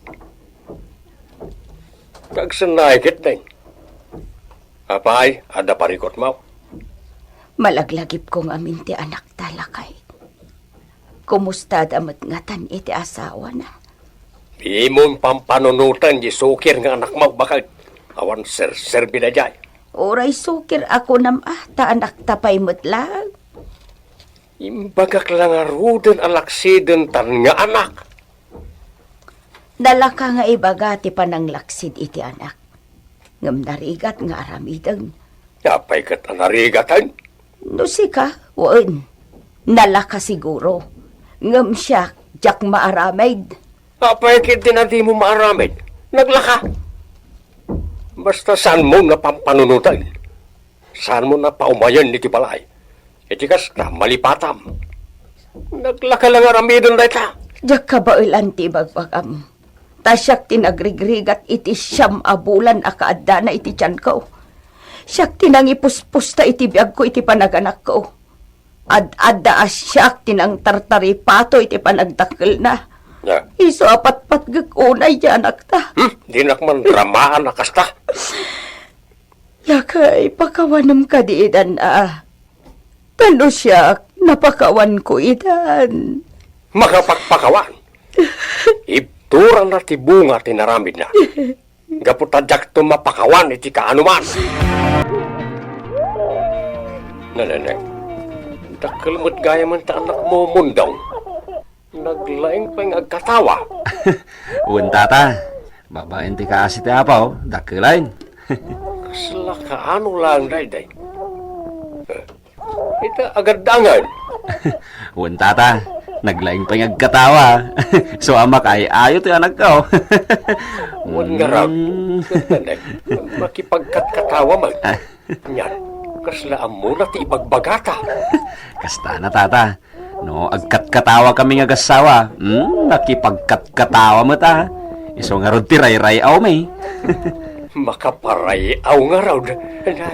Kagsennaay ketdin. Apay, adda parikutmo? Malaglagipko ngamin ti anakta, lakay. Kumustada met ngatan iti asawana? Imon pampanunoten ti sukir nga anakmo, baket. Awan serserbi daydiay. Uray sukir a kunam a, ta anakta pay met laeng. Imbagak la ngaruden a laksiden tan nga anak. Nalaka nga ibaga ti pananglaksid iti anak. Ngem narigat nga aramiden. Apay ket a narigaten? No sika, wen. Nalaka siguro. Ngem siak, diak maaramid. Apay ket ti nadimo maaramid? Naglaka. Basta saanmo nga pampanunoten. Saanmo a paumayen iti balay. Iti kasta, malipatam. Naglaka la nga aramiden dayta. Diak kabaelan ti ibagbagam. Ta siak ti nagrigrigat iti siam a bulan a kaaddana iti tianko. Siak ti nangipuspusta iti biagko iti panaganakko. Ad-adda a siak ti nangtartaripato iti panagdakkelna. Na. Isu a patpatgek unay ti anakta. Hmm? Dinak man ramaan a kasta. Lakay, pakawanem kadi idan a. Ta no siak, napakawanko idan. Makapagpakawan. Ibturana ti bunga ti naramidna. Gapu ta diakto mapakawan iti kaanoman. Naneneng, dakkel met gayamen ti anakmo, Mundong. Naglaing pay nga agkatawa. Wen, tata. Babaen ti kaasi ti apaw, dakkelen. Kasla kaano laeng daydiay? Ita, agaddangan. Wen, tata, naglaing pay nga agkatawa. So, a makaay-ayo ti anakko. Wen, ngarud. Mm. Makipagkatkatawa man. Ah. Nyan, kasla ammona ti ibagbagata. Kastana, tata. No, agkatkatawa kami nga agassawa. Hmm, nakipagkatkatawa met, a. Isu ngarud ti rayray-awmi. Makaparay-aw ngarud.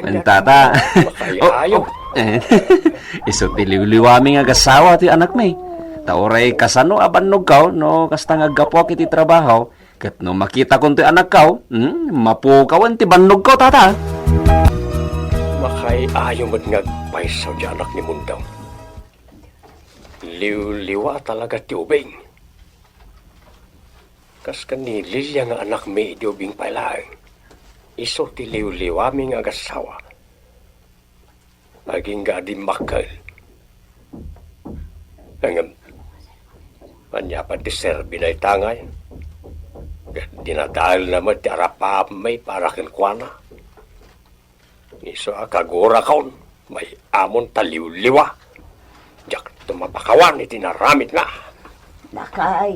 Wen, tata. Makaay-ayo. Oh, oh. Eh, isu ti liwliwami nga agassawa ti anakmi. Ta uray kasano a bannogko no kasta nga aggapuak iti trabaho, ket no makitakon ti anakko, hmm, mapukawen ti bannogko, tata. Makaay-ayo met nga agpayso ti anak ni Mundong. Liwliwa talaga ti ubing. Kas ken ni Lilia nga anakmi idi ubing pay laeng, isu ti liwliwami nga agassawa. Agingga a dimmakkel. Ngem, ania pay ti serbi dayta ngay? Ket dinadaelna met ti arapaapmi para kenkuana. Isu a kagurakon, may-amon ta liwliwa. Diakto mapakawan iti naramidna. Lakay.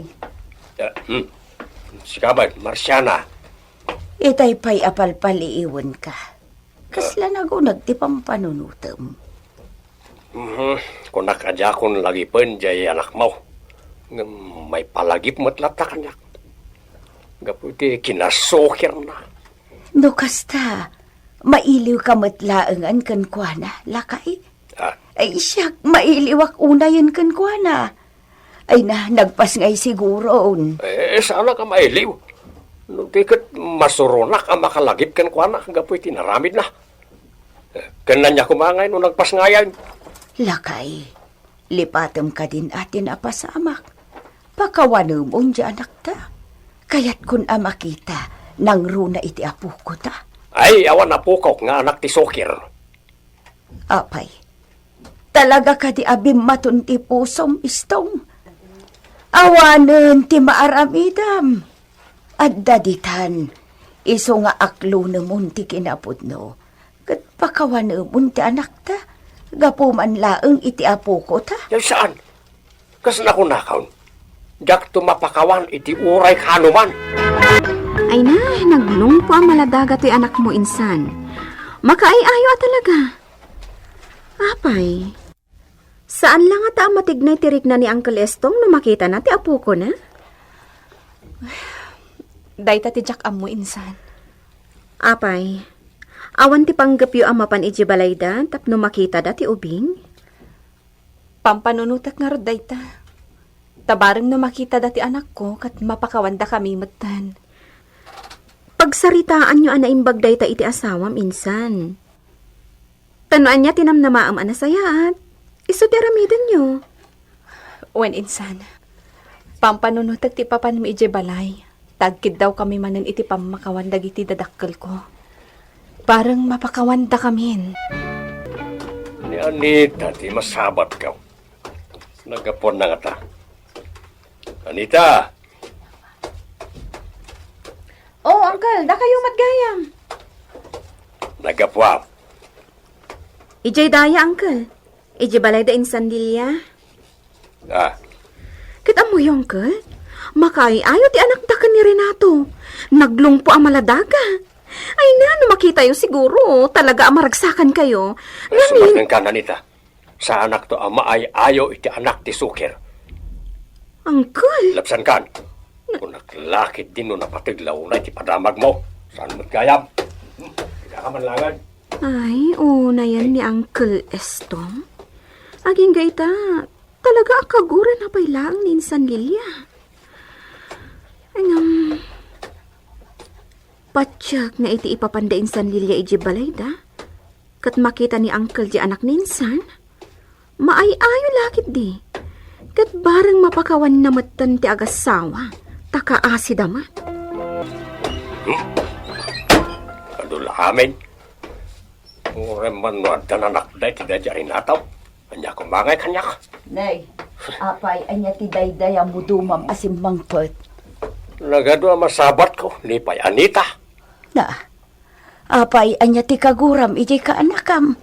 Eh, hmm. Sika met, Marciana. Itay pay a palpaliiwenka. Kasla nagunag ti pampanunutem. Mhm. Kunak a diakon lagipen diay anakmo. Ngem maipalagip met latta kaniak. Gapu iti kinasukirna. No kasta, mailiwka met laengen kenkuana, lakay? Ah. Ay, siak, mailiwak unayen kenkuana. Ay na, nagpasngay siguron. Eh, saanak a mailiw. No di ket masuronak a makalagip kenkuana gapu iti naramidna. Eh, ken ania koma ngay no nagpasngayen? Lakay, lipatem kadin a ti napasamak. Pakawanemon diay anakta. Kayatkon a makita nangruna iti apokota. Ay, awan apokok nga anak ti sukir. Apay, talaga kadi a bimmaton ti pusom, Istong? Awanen ti maaramidam. Adda ditan, isu nga aklonemon ti kinapudno, ket pakawanemon ti anakta, gapu man laeng iti apokota. Yan saan? Kas nakunakon, diakto mapakawan iti uray kaanoman. Ay na, naglungpo a maladaga toy anakmo insan. Makaay-ayo a talaga. Apay, saan la ngata a matignay ti rikna ni Uncle Estong no makitana ti apokona? Dayta ti diak ammo insan. Apay, awan ti panggepyo a mapan idiay balayda tapno makitada ti ubing? Pampanunotek ngarud dayta. Ta bareng no makitada ti anakko, ket mapakawandakami metten. Pagsaritaanyo a naimbag dayta iti asawam insan. Ta no ania ti namnamaam a nasayaat, isu ti aramidenyo. Wen insan, pampanunotek ti ipapanmi idiay balay. Ta agkiddawkami manen iti pammakawan dagiti dadakkelko. Bareng mapakawandakamin. Ni Anita ti masabatko. Naggapuan na ngata. Anita! Oh, uncle, dakayo met gayam. Naggapuam. Idiay daya, uncle. Idiay balay da insan Lilia. Ah. Ket ammoyo, uncle? Makaay-ayo ti anakda ken ni Renato. Naglungpo a maladaga. Ay na, no makitayo siguro, talaga a maragsakankayo. Ay, ngamin, sumarneng ka, Anita. Saanakto a maay-ayo iti anak ti sukir. Uncle! Lapsan kan. Kunak lakit din no napateg la unay ti padamagmo. Saan met gayam? Hmm, ika ka man langan. Ay, unayen ni Uncle Estong. Agingga ita, talaga a kagurana pay laeng ni insan Lilia. Ngem, patiek nga iti ipapanda insan Lilia idiay balayda, ket makita ni Uncle diay anak ni insan, maay-ayo la ketdi, ket bareng mapakawanna metten ti agasawa, ta kaasida met. Hmm? Adu la amin. Uray man no adda nanakda iti daydi a rinataw. Ania koma ngay kaniak? Nay, apay, ania ti daydi a mudumam a simmangpet? Nagadu a masabatko, ni pay Anita. Na, apay, ania ti kaguram idiay kaanakam?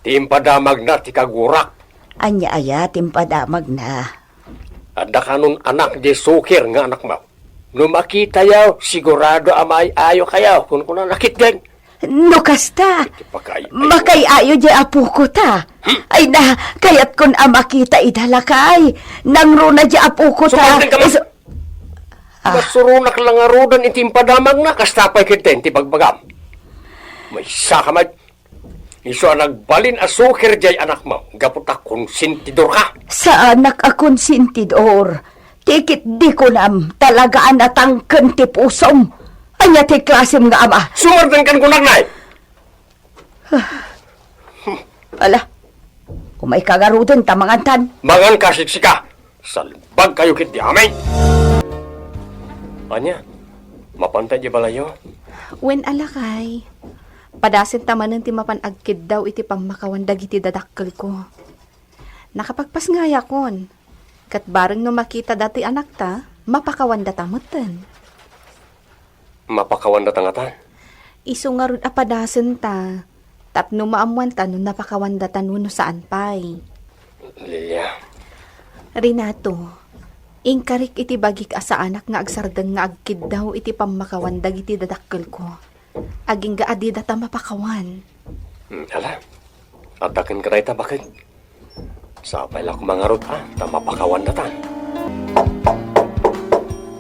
Ti impadamagna ti kagurak. Ania aya ti impadamagna? Adda kanon anak di sukir nga anakmo. No makitayo, sigurado a maay-ayo kayo, kunkunana ketdin. No kasta, iti pakaay-ayo. Makaay-ayo di apoko ta. Hmm? Ay na, kayatkon a makita ida lakay. Nangruna di apoko ta. Sumangpet ka, ma. Is-, ah. Masuronak la ngaruden iti impadamagna, kasta pay ketdin ti bagbagam. Maysa ka met. Isu a nagbalin a sukir diay anakmo, gapu ta konsentidor ka. Saanak a konsentidor. Ti ketdi kunam, talaga a natangken ti pusom. Ania ti klasem nga ama? Sumardengkan kunak, nay! Ala, umay ka ngaruden ta mangantan. Mangan ka, siksika. Salbag kayo ketdi amin. Ania, mapanta idiay balayyo? Wen a lakay. Padasenta manen ti mapan agkiddaw iti pammakawan dagiti dadakkelko. Nakapagpasngayakon. Ket bareng no makitada ti anakta, mapakawandata metten. Mapakawandata ngatan? Isu ngarud a padasenta, tapno maammoanta no napakawandata wenno saan pay. Lilia. Renato, inkarik iti bagik a saanak nga agsardeng nga agkiddaw iti pammakawan dagiti dadakkelko. Agingga a didata mapakawan. Hmm, ala. Adda kenka dayta baket. Sapay la koma ngarud a, ta mapakawandatan.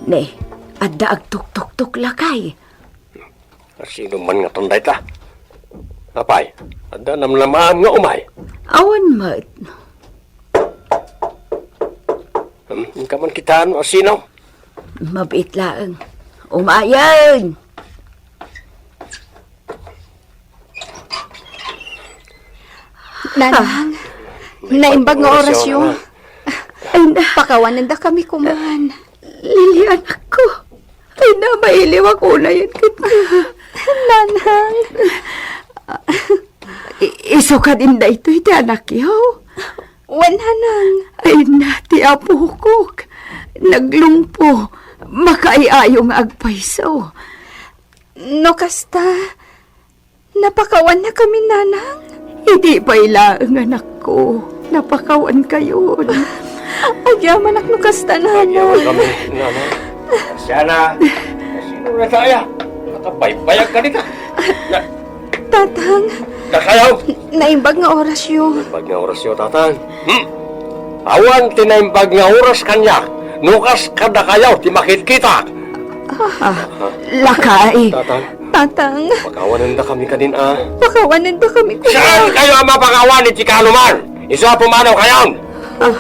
Ne, adda agtuktuktok lakay. Sino man ngatan dayta? Apay, adda namnamaam nga umay? Awan met. Hmm, inka man kitaan no asino? Mabiit laeng. Umayen! Nanang, ah, naimbag nga orasyo, orasyo, Nanang. Ay, na. Pakawanendakami koman. Lili, anakko. Ay, na, mailiwak unayen ket. Nanang. I-, isu kadin daytoy ti anakyo? Wen, Nanang. Ay, na, ti apokok. Naglungpo. Makaay-ayo nga agpayso. No kasta, napakawannakami, Nanang? Idi pay laeng, anakko. Napakawankayon. Agyamanak no kasta, Nanang. Agyaman kami, Nanang. Siana, sino na tayo? Nakabaybayag ka dita. Na- Tatang. Dakayo. Naimbag nga orasyo. Naimbag nga orasyo, Tatang. Hmm? Awan ti naimbag nga oras kaniak, no kas kadakayo ti makitkita. Ah, lakay. Tatang. Tatang. Pakawanendakami kadin a. Pakawanendakami, kuya. Saan kayo a mapakawan iti kanuman? Isu a pumanaw kayon. Ah,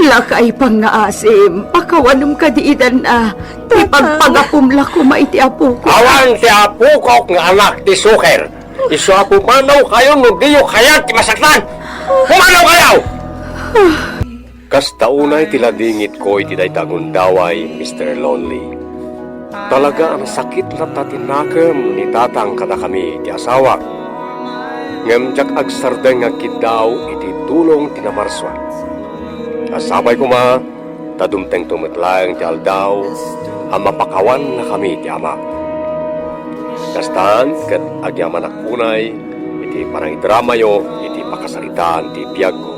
lakay pangngaasim, pakawanem kadi idan a. Tatang. Ipagpagapom la koma iti apokok. Awan ti apokok nga anak ti suker. Isu a pumanaw kayo no diyo kayat ti masaktan. Pumanaw kayo! Kasta unay ti ladingitko iti dayta a gundaway, Mister Lonely. Talaga a nasakit latta ti nakem ni Tatang kadakami ti asawak. Ngem diak agsardeng nga agkiddaw iti tulong ti namarsua. Kasapay koma, ta dumtengto met laeng ti aldaw a mapakawannakami ti Amak. Kastan ket agyamanak unay iti panangidramayo iti pakasaritaan ti biagko.